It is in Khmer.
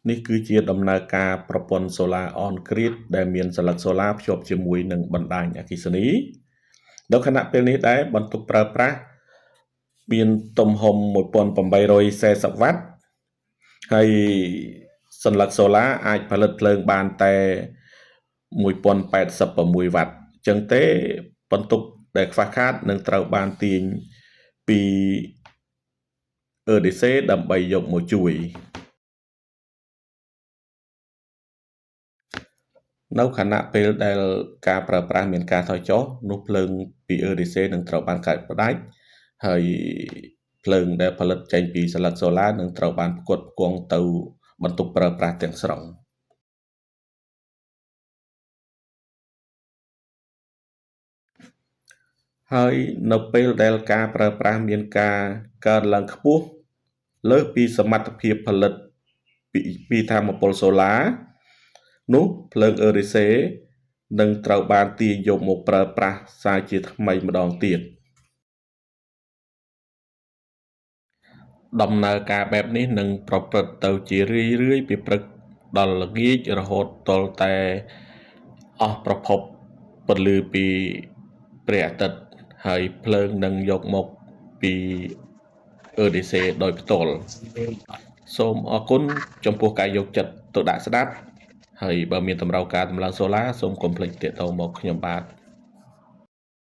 នេះគឺជាដំណើរការប្រព័ន្ធ Solar on Grid ដែលមានសន្លឹកសូឡាភ្ជាប់ជាមួយនឹងបណ្ដាញអគ្គិសនីនៅខណៈពេលនេះដែរបន្ទុកប្រើប្រាស់មានទំហំ1840វ៉ាត់ហើយសន្លឹកសូឡាអាចផលិតភ្លើងបានតែ1086វ៉ាត់អញ្ចឹងទេបន្ទុកដែលខ្វះខាតនឹងត្រូវបានទាញពី EDC ដើម្បីយកមកជួយនៅខណៈពេលដែលការប្រើប្រាស់មានការថយចុះនោះភ្លើងពី EDC នឹងត្រូវបានកាត់ផ្ដាច់ហើយភ្លើងដែលផលិតចេញពីសន្លឹកសូឡានឹងត្រូវបានផ្គត់ផ្គង់ទៅបន្ទុកប្រើប្រាស់ទាំងស្រុងហើយនៅពេលដែលការប្រើប្រាស់មានការកើនឡើងខ្ពស់លើសពីសមត្ថភាពផលិតពីថាមពលសូឡានោះភ្លើង EDC នឹងត្រូវបានទាញយកមកប្រើប្រាស់សារជាថ្មីម្ដងទៀតដំណើរការបែបនេះនឹងប្រព្រឹត្តទៅជារឿយៗពីព្រឹកដល់ល្ងាចរហូតទាល់តែអស់ប្រភពពន្លឺពីព្រះអាទិត្យហើយភ្លើងនឹងយកមកពី EDC ដោយផ្ទាល់សូមអរគុណចំពោះការយកចិត្តទុកដាក់ស្ដាប់ហើយបើមានតម្រូវការតម្លើងសូឡាសូមកុំភ្លេចទាក់ទងមកខ្ញុំបាទ។